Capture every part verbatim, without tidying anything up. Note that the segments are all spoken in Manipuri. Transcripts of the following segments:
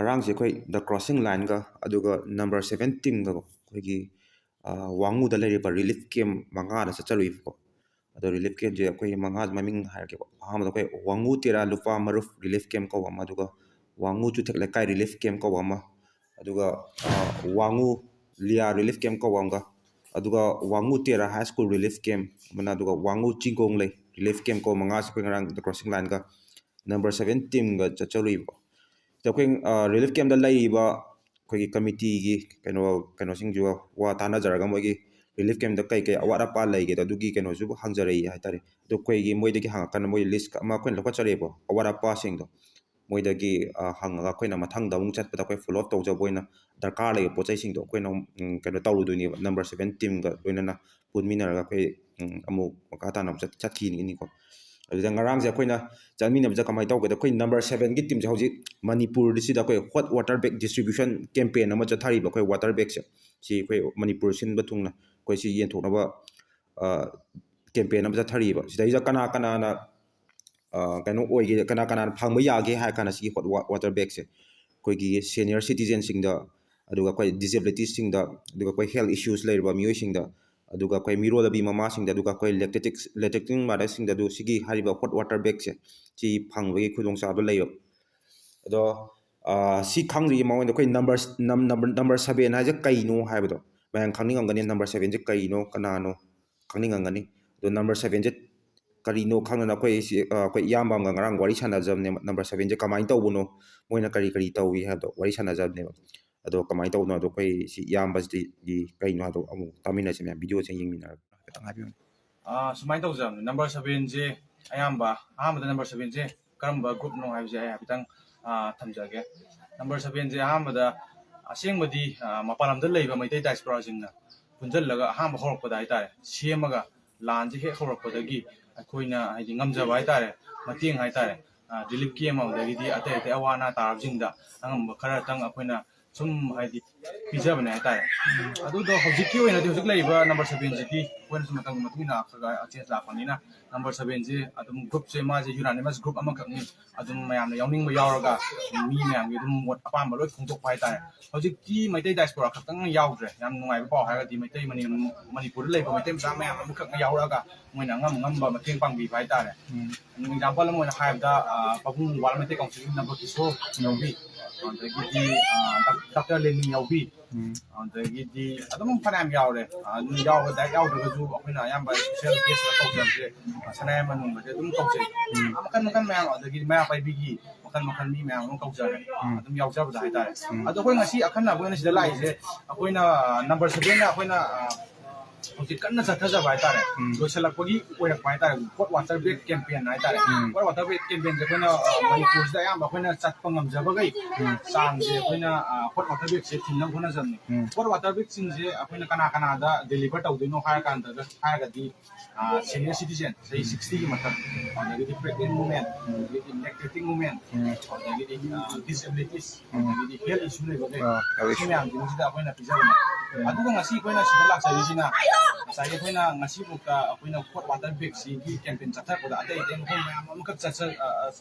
ꯉꯔꯥꯡꯁꯦ ꯑꯩꯈꯣꯏ ꯗ ꯀ꯭ꯔꯣꯁꯤꯡ ꯂꯥꯏꯟꯒ ꯑꯗꯨꯒ ꯅꯝꯕꯔ ꯁꯕꯦꯟ ꯇꯤꯝꯒ ꯑꯩꯈꯣꯏꯒꯤ ꯋꯥꯉꯨꯗ ꯂꯩꯔꯤꯕ ꯔꯤꯂꯤꯐ ꯀꯦꯝ ꯃꯉꯥꯗ ꯆꯠꯆꯔꯨꯏꯕꯀꯣ꯫ ꯑꯗꯣ ꯔꯤꯂꯤꯐ ꯀꯦꯝꯁꯦ ꯑꯩꯈꯣꯏ ꯃꯉꯥ ꯃꯃꯤꯡ ꯍꯥꯏꯔꯛꯀꯦꯀꯣ꯫ ꯑꯍꯥꯟꯕꯗ ꯑꯩꯈꯣꯏ ꯋꯥꯉꯨ ꯇꯦꯔꯥ ꯂꯨꯄꯥ ꯃꯔꯨꯞ ꯔꯤꯂꯤꯐ ꯀꯦꯝ ꯀꯧꯕ ꯑꯃ, ꯑꯗꯨꯒ ꯋꯥꯉꯨ ꯆꯨꯊꯦꯛ ꯂꯩꯀꯥꯏ ꯔꯤꯂꯤꯐ ꯀꯦꯝ ꯀꯧꯕ ꯑꯃ, ꯑꯗꯨꯒ ꯋꯥꯉꯨ ꯂꯤꯌꯥ ꯔꯤꯂꯤꯐ ꯀꯦꯝ ꯀꯧꯕ ꯑꯃꯒ, ꯑꯗꯨꯒ ꯋꯥꯉꯨ ꯇꯦꯔꯥ ꯍꯥꯏ ꯁ꯭ꯀꯨꯜ ꯔꯤꯂꯤꯐ ꯀꯦꯝ ꯑꯃꯅ, ꯑꯗꯨꯒ ꯋꯥꯉꯨ ꯆꯤꯡꯒꯣꯡꯂꯩ ꯔꯤꯂꯤꯐ ꯀꯦꯝ ꯀꯧꯕ ꯃꯉꯥꯁꯦ ꯑꯩꯈꯣꯏ ꯉꯔꯥꯡ ꯗ ꯀ꯭ꯔꯣꯁꯤꯡ ꯂꯥꯏꯟꯒ ꯅꯝꯕꯔ ꯁꯕꯦꯟ ꯇꯤꯝꯒ ꯆꯠꯆꯔꯨꯏꯕꯀꯣ꯫ ꯁꯤꯗ ꯑꯩꯈꯣꯏ ꯔꯤꯂꯤꯐ ꯀꯦꯝꯗ ꯂꯩꯔꯤꯕ ꯑꯩꯈꯣꯏꯒꯤ ꯀꯃꯤꯇꯤꯒꯤ ꯀꯩꯅꯣ ꯀꯩꯅꯣꯁꯤꯡꯁꯨ ꯋꯥ ꯇꯥꯟꯅꯖꯔꯒ ꯃꯣꯏꯒꯤ ꯔꯤꯂꯤꯐ ꯀꯦꯝꯗ ꯀꯩ ꯀꯩ ꯑꯋꯥꯠ ꯑꯄꯥ ꯂꯩꯒꯦꯗꯣ ꯑꯗꯨꯒꯤ ꯀꯩꯅꯣꯁꯨ ꯍꯪꯖꯔꯛꯏ ꯍꯥꯏꯇꯥꯔꯦ꯫ ꯑꯗꯣ ꯑꯩꯈꯣꯏꯒꯤ ꯃꯣꯏꯗꯒꯤ ꯍꯪꯉꯀꯥꯟꯗ ꯃꯣꯏ ꯂꯤꯁ ꯑꯃ ꯑꯩꯈꯣꯏꯅ ꯂꯧꯈꯠꯆꯔꯛꯑꯦꯕ ꯑꯋꯥꯠ ꯑꯄꯥꯁꯤꯡꯗꯣ꯫ ꯃꯣꯏꯗꯒꯤ ꯍꯪꯉꯒ ꯑꯩꯈꯣꯏꯅ ꯃꯊꯪꯗ ꯑꯃꯨꯛ ꯆꯠꯄꯗ ꯑꯩꯈꯣꯏ ꯐꯣꯂꯣ ꯑꯞ ꯇꯧꯖꯕ ꯑꯣꯏꯅ ꯗꯔꯀꯥꯔ ꯂꯩꯕ ꯄꯣꯠ ꯆꯩꯁꯤꯡꯗꯣ ꯑꯩꯈꯣꯏꯅ ꯑꯃꯨꯛ ꯀꯩꯅꯣ ꯇꯧꯔꯨꯗꯣꯏꯅꯦꯕ꯫ ꯅꯝꯕꯔ ꯁꯕꯦꯟ ꯇꯤꯝꯒ ꯂꯣꯏꯅꯅ ꯄꯨꯟꯃꯤꯟꯅꯔꯒ ꯑꯩꯈꯣꯏ ꯑꯃꯨꯛ ꯃꯈꯥ ꯇꯥꯅ ꯑꯃꯨꯛ ꯆꯠꯈꯤꯅꯤꯀꯣ꯫ ꯑꯗꯨꯗ ꯉꯔꯥꯡꯁꯦ ꯑꯩꯈꯣꯏꯅ ꯆꯠꯃꯤꯟꯅꯕꯁꯦ ꯀꯃꯥꯏꯅ ꯇꯧꯒꯦꯗ, ꯑꯩꯈꯣꯏ ꯅꯝꯕꯔ ꯁꯕꯦꯟꯒꯤ ꯇꯤꯝꯁꯦ ꯍꯧꯖꯤꯛ ꯃꯅꯤꯄꯨꯔꯁꯤꯗ ꯑꯩꯈꯣꯏ ꯍꯣꯠ ꯋꯥꯇꯔ ꯕꯦꯒ ꯗꯤꯁꯇ꯭ꯔꯤꯕ꯭ꯌꯨꯁꯟ ꯀꯦꯝꯄꯦꯟ ꯑꯃ ꯆꯠꯊꯔꯤꯕ꯫ ꯑꯩꯈꯣꯏ ꯋꯥꯇꯔ ꯕꯦꯒꯁꯦ ꯁꯤ ꯑꯩꯈꯣꯏ ꯃꯅꯤꯄꯨꯔ ꯁꯤꯟꯕ ꯊꯨꯡꯅ ꯑꯩꯈꯣꯏ ꯁꯤ ꯌꯦꯟꯊꯣꯛꯅꯕ ꯀꯦꯝꯄꯦꯟ ꯑꯃ ꯆꯠꯊꯔꯤꯕ꯫ ꯁꯤꯗꯩꯁꯤꯗ ꯀꯅꯥ ꯀꯅꯥꯅ ꯀꯩꯅꯣ ꯑꯣꯏꯒꯦ, ꯀꯅꯥ ꯀꯅꯥꯅ ꯐꯪꯕ ꯌꯥꯒꯦ ꯍꯥꯏꯔ ꯀꯥꯟꯗ ꯁꯤꯒꯤ ꯍꯣꯠ ꯋꯥꯇꯔ ꯕꯦꯒꯁꯦ ꯑꯩꯈꯣꯏꯒꯤ ꯁꯦꯅꯤꯌꯔ ꯁꯤꯇꯤꯖꯦꯟꯁꯤꯡꯗ, ꯑꯗꯨꯒ ꯑꯩꯈꯣꯏ ꯗꯤꯁꯦꯕꯤꯂꯤꯇꯤꯁꯁꯤꯡꯗ, ꯑꯗꯨꯒ ꯑꯩꯈꯣꯏ ꯍꯦꯜꯊ ꯏꯁꯨꯁ ꯂꯩꯔꯕ ꯃꯤꯑꯣꯏꯁꯤꯡꯗ, ꯑꯗꯨꯒ ꯑꯩꯈꯣꯏ ꯃꯤꯔꯣꯜꯂꯕꯤ ꯃꯃꯥꯁꯤꯡꯗ, ꯑꯗꯨꯒ ꯑꯩꯈꯣꯏ ꯂꯦꯛꯇꯦꯇꯤꯛ ꯂꯦꯛꯇꯦꯇꯤꯡ ꯃꯥꯗꯔꯁꯤꯡꯗ ꯑꯗꯨ ꯁꯤꯒꯤ ꯍꯥꯏꯔꯤꯕ ꯍꯣꯠ ꯋꯥꯇꯔ ꯕꯦꯒꯁꯦ ꯁꯤ ꯐꯪꯕꯒꯤ ꯈꯨꯗꯣꯡꯆꯥꯕ ꯂꯩꯕ꯫ ꯑꯗꯣ ꯁꯤ ꯈꯪꯗ꯭ꯔꯤꯉꯩ ꯃꯃꯥꯡꯗ ꯑꯩꯈꯣꯏ ꯅꯝꯕꯔ ꯅꯝꯕꯔ ꯁꯕꯦꯟ ꯍꯥꯏꯁꯦ ꯀꯩꯅꯣ ꯍꯥꯏꯕꯗꯣ ꯃꯌꯥꯝ ꯈꯪꯅꯤꯡꯉꯝꯒꯅꯤ꯫ ꯅꯝꯕꯔ ꯁꯕꯦꯟꯁꯦ ꯀꯩꯅꯣ, ꯀꯅꯥꯅꯣ ꯈꯪꯅꯤꯡꯉꯝꯒꯅꯤ꯫ ꯑꯗꯣ ꯅꯝꯕꯔ ꯁꯕꯦꯟꯁꯦ ꯀꯔꯤꯅꯣ ꯈꯪꯗꯅ ꯑꯩꯈꯣꯏ ꯁꯤ ꯑꯩꯈꯣꯏ ꯏꯌꯥꯝꯕ ꯑꯃꯒ ꯉꯔꯥꯡ ꯋꯥꯔꯤ ꯁꯥꯟꯅꯖꯕꯅꯦꯕ꯫ ꯅꯝꯕꯔ ꯁꯕꯦꯟꯁꯦ ꯀꯃꯥꯏꯅ ꯇꯧꯕꯅꯣ, ꯃꯣꯏꯅ ꯀꯔꯤ ꯀꯔꯤ ꯇꯧꯏ ꯍꯥꯏꯕꯗꯣ ꯋꯥꯔꯤ ꯁꯥꯟꯅꯖꯕꯅꯦꯕ꯫ ꯑꯗꯣ ꯀꯃꯥꯏꯅ ꯇꯧꯕꯅꯣ, ꯑꯗꯣ ꯑꯩꯈꯣꯏ ꯁꯤ ꯏꯌꯥꯝꯕꯁꯤꯗꯤ ꯀꯩꯅꯣ ꯍꯥꯏꯕꯗꯣ ꯑꯃꯨꯛ ꯇꯥꯃꯤꯟꯅꯁꯦ ꯃꯌꯥꯝ, ꯚꯤꯗꯤꯑꯣꯁꯦ ꯌꯦꯡꯃꯤꯟꯅꯔꯒ ꯈꯤꯇꯪ ꯍꯥꯏꯕꯤꯌꯨꯅꯦ꯫ ꯑꯥ, ꯁꯨꯃꯥꯏꯅ ꯇꯧꯖꯕꯅꯤ꯫ ꯅꯝꯕꯔ ꯁꯕꯦꯟꯁꯦ ꯑꯌꯥꯝꯕ, ꯑꯍꯥꯟꯕꯗ ꯅꯝꯕꯔ ꯁꯕꯦꯟꯁꯦ ꯀꯔꯝꯕ ꯒ꯭ꯔꯨꯞꯅꯣ ꯍꯥꯏꯕꯁꯦ ꯑꯩ ꯍꯥꯏꯐꯦꯠꯇꯪ, ꯑꯥ, ꯊꯝꯖꯒꯦ꯫ ꯅꯝꯕꯔ ꯁꯕꯦꯟꯁꯦ ꯑꯍꯥꯟꯕꯗ ꯑꯁꯦꯡꯕꯗꯤ, ꯑꯥ, ꯃꯄꯥꯟ ꯂꯝꯗ ꯂꯩꯕ ꯃꯩꯇꯩ ꯗꯥꯏꯁꯄꯣꯔꯥꯁꯤꯡꯅ ꯄꯨꯟꯁꯤꯜꯂꯒ ꯑꯍꯥꯟꯕ ꯍꯧꯔꯛꯄꯗ ꯍꯥꯏꯇꯥꯔꯦ, ꯁꯦꯝꯃꯒ ꯂꯥꯟꯁꯦ ꯍꯦꯛ ꯍꯧꯔꯛꯄꯗꯒꯤ ꯑꯩꯈꯣꯏꯅ ꯍꯥꯏꯗꯤ ꯉꯝꯖꯕ ꯍꯥꯏꯇꯥꯔꯦ, ꯃꯇꯦꯡ ꯍꯥꯏꯇꯥꯔꯦ, ꯑꯥ, ꯔꯤꯂꯤꯐ ꯀꯦꯝ ꯑꯃꯗꯒꯤꯗꯤ ꯑꯇꯩ ꯑꯇꯩ ꯑꯋꯥ ꯑꯅꯥ ꯇꯥꯔꯕꯁꯤꯡꯗ ꯑꯉꯝꯕ ꯈꯔꯇꯪ ꯑꯩꯈꯣꯏꯅ ꯁꯨꯝ ꯍꯥꯏꯗꯤ ꯄꯤꯖꯕꯅꯦ ꯍꯥꯏꯇꯥꯔꯦ꯫ ꯑꯗꯨꯗꯣ ꯍꯧꯖꯤꯛꯀꯤ ꯑꯣꯏꯅꯗꯤ ꯍꯧꯖꯤꯛ ꯂꯩꯔꯤꯕ ꯅꯝꯕꯔ ꯁꯚꯦꯟꯁꯤꯗꯤ ꯑꯩꯈꯣꯏꯅꯁꯨ ꯃꯇꯝꯒꯤ ꯃꯇꯨꯡ ꯏꯟꯅ ꯈꯔ ꯈꯔ ꯆꯦꯟꯖ ꯂꯥꯛꯄꯅꯤꯅ, ꯅꯝꯕꯔ ꯁꯚꯦꯟꯁꯦ ꯑꯗꯨꯝ ꯒ꯭ꯔꯨꯞꯁꯦ ꯃꯥꯁꯦ ꯌꯨꯅꯥꯅꯤꯃꯁ ꯒ꯭ꯔꯨꯞ ꯑꯃꯈꯛꯅꯤ꯫ ꯑꯗꯨꯝ ꯃꯌꯥꯝꯅ ꯌꯥꯎꯅꯤꯡꯕ ꯌꯥꯎꯔꯒ ꯃꯤ ꯃꯌꯥꯝꯒꯤ ꯑꯗꯨꯝ ꯃꯣꯠ ꯑꯄꯥꯝꯕ ꯂꯣꯏ ꯐꯣꯡꯗꯣꯛꯄ ꯍꯥꯏꯇꯥꯔꯦ꯫ ꯍꯧꯖꯤꯛꯇꯤ ꯃꯩꯇꯩ ꯗꯥꯏꯁꯄꯣꯔꯥ ꯈꯛꯇꯪ ꯌꯥꯎꯗ꯭ꯔꯦ꯫ ꯌꯥꯝ ꯅꯨꯡꯉꯥꯏꯕ ꯄꯥꯎ ꯍꯥꯏꯔꯒꯗꯤ ꯃꯩꯇꯩ ꯃꯅꯤ-, ꯃꯅꯤꯄꯨꯔꯗ ꯂꯩꯕ ꯃꯩꯇꯩ ꯃꯆꯥ ꯃꯌꯥꯝ ꯑꯃꯈꯛꯅ ꯌꯥꯎꯔꯛꯑꯒ ꯃꯣꯏꯅ ꯑꯉꯝ ꯑꯉꯝꯕ ꯃꯇꯦꯡ ꯄꯥꯡꯕꯤꯕ ꯍꯥꯏꯇꯥꯔꯦ꯫ ꯎꯝ꯫ ꯑꯦꯛꯖꯥꯝꯄꯜ ꯑꯃ ꯑꯣꯏꯅ ꯍꯥꯏꯔꯕꯗ, ꯑ, ꯄꯥꯕꯨꯡ ꯋꯥꯔꯜ ꯃꯩꯇꯩ ꯀꯥꯎꯟꯁꯤꯜꯒꯤ ꯅꯝꯕꯔ ꯀꯤꯁꯣꯔ ꯌꯥꯎꯕꯤ, ꯑꯗꯒꯤꯗꯤ, ꯑ, ꯗꯥꯛ-, ꯗꯥꯛꯇꯔ ꯂꯦꯅꯤꯟ ꯌꯥꯎꯕꯤ, ꯎꯝ꯫ ꯑꯗꯒꯤꯗꯤ ꯑꯗꯨꯝ ꯐꯅꯌꯥꯝ ꯌꯥꯎꯔꯦ꯫ ꯑ, ꯑꯗꯨꯝ ꯌꯥꯎꯕ, ꯗꯥꯏꯔꯦꯛ ꯌꯥꯎꯗ꯭ꯔꯒꯁꯨ ꯑꯩꯈꯣꯏꯅ ꯑꯌꯥꯝꯕ ꯏꯁꯄꯤꯁꯦꯜ ꯒꯦꯁꯇ ꯀꯧꯖꯕꯁꯦ ꯁꯅꯥꯌꯥꯏꯃ ꯅꯣꯡꯕꯁꯦ ꯑꯗꯨꯝ ꯀꯧꯖꯩ꯫ ꯎꯝ꯫ ꯑ, ꯃꯈꯟ ꯃꯈꯟ ꯃꯌꯥꯝ, ꯑꯗꯒꯤꯗꯤ ꯃꯩꯔꯥ ꯄꯥꯏꯕꯤꯒꯤ ꯃꯈꯟ ꯃꯈꯟ ꯃꯤ ꯃꯌꯥꯝ ꯑꯃ ꯀꯧꯖꯔꯦ꯫ ꯎꯝ꯫ ꯑꯗꯨꯝ ꯌꯥꯎꯖꯕꯗ ꯍꯥꯏꯇꯥꯔꯦ꯫ ꯎꯝ꯫ ꯑꯗꯣ ꯑꯩꯈꯣꯏ ꯉꯁꯤ ꯑꯈꯟꯅꯕ ꯑꯣꯏꯅ ꯁꯤꯗ ꯂꯥꯛꯏꯁꯦ, ꯑꯩꯈꯣꯏꯅ ꯅꯝꯕꯔ ꯁꯚꯦꯟꯅ ꯑꯩꯈꯣꯏꯅ, ꯑ, ꯍꯧꯖꯤꯛ ꯀꯟꯅ ꯆꯠꯊꯖꯕ ꯍꯥꯏꯇꯥꯔꯦ꯫ ꯎꯝ꯫ ꯂꯣꯏꯁꯤꯜꯂꯛꯄꯒꯤ ꯑꯣꯏꯔꯛꯄ ꯍꯥꯏꯇꯥꯔꯦ꯫ ꯍꯣꯠ ꯋꯥꯇꯔ ꯕꯦꯒ ꯀꯦꯝꯄꯦꯟ ꯍꯥꯏꯇꯥꯔꯦ꯫ ꯎꯝ꯫ ꯍꯣꯠ ꯋꯥꯇꯔ ꯕꯦꯒ ꯀꯦꯝꯄꯦꯟꯁꯦ ꯑꯩꯈꯣꯏꯅ, ꯑ, ꯃꯅꯤꯄꯨꯔꯁꯤꯗ ꯑꯌꯥꯝꯕ ꯑꯩꯈꯣꯏꯅ ꯆꯠꯄ ꯉꯝꯖꯕꯈꯩ ꯎꯝ꯫ ꯆꯥꯡꯁꯦ ꯑꯩꯈꯣꯏꯅ, ꯑ, ꯍꯣꯠ ꯋꯥꯇꯔ ꯕꯦꯒꯁꯦ ꯊꯤꯟꯅꯕ ꯍꯣꯠꯅꯖꯕꯅꯤ꯫ ꯎꯝ꯫ ꯍꯣꯠ ꯋꯥꯇꯔ ꯕꯦꯒꯁꯤꯡꯁꯦ ꯑꯩꯈꯣꯏꯅ ꯀꯅꯥ ꯀꯅꯥꯗ ꯗꯦꯂꯤꯚꯔ ꯇꯧꯗꯣꯏꯅꯣ ꯍꯥꯏꯔ ꯀꯥꯟꯗ, ꯍꯥꯏꯔꯒꯗꯤ, ꯑ, ꯁꯦꯅꯤꯌꯔ ꯁꯤꯇꯤꯖꯦꯟ, ꯆꯍꯤ ꯎꯝ꯫ ꯁꯤꯛꯁꯇꯤꯒꯤ ꯃꯊꯛ, ꯑꯗꯒꯤꯗꯤ ꯄ꯭ꯔꯦꯒꯅꯦꯟ ꯋꯨꯃꯦꯟ, ꯎꯝ꯫ ꯑꯗꯒꯤꯗꯤ ꯂꯦꯛꯇꯦꯇꯤꯡ ꯋꯨꯃꯦꯟ, ꯎꯝ꯫ ꯑꯗꯒꯤꯗꯤ, ꯑ, ꯗꯤꯁꯑꯦꯕꯤꯂꯤꯇꯤꯁ, ꯎꯝ꯫ ꯑꯗꯒꯤꯗꯤ ꯍꯦꯜꯊ ꯏꯁꯨ ꯂꯩꯕꯈꯩ, ꯑ, ꯁꯤ ꯃꯌꯥꯝꯁꯤꯡꯁꯤꯗ ꯑꯩꯈꯣꯏꯅ ꯄꯤꯖꯕꯅꯦ꯫ ꯎꯝ꯫ ꯑꯗꯨꯒ ꯉꯁꯤ ꯑꯩꯈꯣꯏꯅ ꯁꯤꯗ ꯂꯥꯛꯆꯔꯤꯁꯤꯅ ꯉꯁꯥꯏꯒꯤ ꯑꯩꯈꯣꯏꯅ ꯉꯁꯤꯐꯥꯎꯗ ꯑꯩꯈꯣꯏꯅ ꯍꯣꯠ ꯋꯥꯇꯔ ꯕꯦꯒꯁꯤꯒꯤ ꯀꯦꯝꯄꯦꯟ ꯆꯠꯊꯔꯛꯄꯗ ꯑꯇꯩ ꯑꯇꯩ ꯃꯐꯝ ꯃꯌꯥꯝ ꯑꯃꯈꯛ ꯆꯠꯆ-, ꯑ, ꯑ,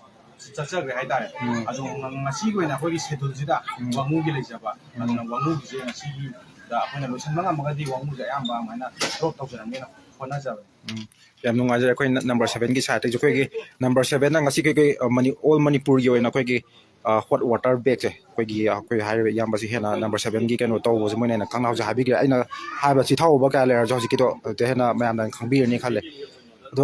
ꯆꯠꯆꯈ꯭ꯔꯦ ꯍꯥꯏꯇꯥꯔꯦ꯫ ꯎꯝ꯫ ꯑꯗꯣ ꯉ-, ꯉꯁꯤꯒꯤ ꯑꯣꯏꯅ ꯑꯩꯈꯣꯏꯒꯤ ꯁꯦꯗꯨꯜꯁꯤꯗ ꯎꯝ꯫ ꯋꯥꯉꯨꯒꯤ ꯂꯩꯖꯕ, ꯎꯝ꯫ ꯑꯗꯨꯅ ꯋꯥꯉꯨꯒꯤꯁꯦ ꯉꯁꯤꯒꯤꯗ ꯑꯩꯈꯣꯏꯅ ꯂꯣꯏꯁꯤꯟꯕ ꯉꯝꯃꯒꯗꯤ ꯋꯥꯉꯨꯁꯦ ꯑꯌꯥꯝꯕ ꯑꯗꯨꯃꯥꯏꯅ ꯗ꯭ꯔꯣꯞ ꯇꯧꯖꯔꯝꯒꯦꯅ ꯍꯣꯠꯅꯖꯕꯅꯤ꯫ ꯎꯝ꯫ ꯌꯥꯝ ꯅꯨꯡꯉꯥꯏꯖꯔꯦ꯫ ꯑꯩꯈꯣꯏ ꯅ-, ꯅꯝꯕꯔ ꯁꯚꯦꯟꯒꯤ ꯁꯥꯏꯠꯇꯒꯤꯁꯨ ꯑꯩꯈꯣꯏꯒꯤ ꯅꯝꯕꯔ ꯁꯚꯦꯟꯅ ꯉꯁꯤ ꯀꯩ ꯀꯩ, ꯑ, ꯃꯅꯤ-, ꯑꯣꯜ ꯃꯅꯤꯄꯨꯔꯒꯤ ꯑꯣꯏꯅ ꯑꯩꯈꯣꯏꯒꯤ, ꯑ, ꯍꯣꯠ ꯋꯥꯇꯔ ꯕꯦꯒꯁꯦ ꯑꯩꯈꯣꯏꯒꯤ, ꯑ, ꯑꯩꯈꯣꯏ ꯍꯥꯏꯔꯤꯕ ꯏꯌꯥꯝꯕꯁꯤ ꯍꯦꯟꯅ ꯅꯝꯕꯔ ꯁꯚꯦꯟꯒꯤ ꯀꯩꯅꯣ ꯇꯧꯕꯁꯦ ꯃꯣꯏꯅ ꯍꯦꯟꯅ ꯈꯪꯅ ꯍꯧꯖꯤꯛ ꯍꯥꯏꯕꯤꯈ꯭ꯔꯦ꯫ ꯑꯩꯅ ꯍꯥꯏꯕ ꯆꯤꯊꯍꯧꯕ ꯀꯌꯥ ꯂꯩꯔꯁꯨ ꯍꯧꯖꯤꯛꯀꯤꯗꯣ ꯑꯗꯨꯗ ꯍꯦꯟꯅ ꯃꯌꯥꯝꯅ ꯈꯪꯕꯤꯔꯅꯤ ꯈꯜꯂꯦ꯫ ꯑꯗꯣ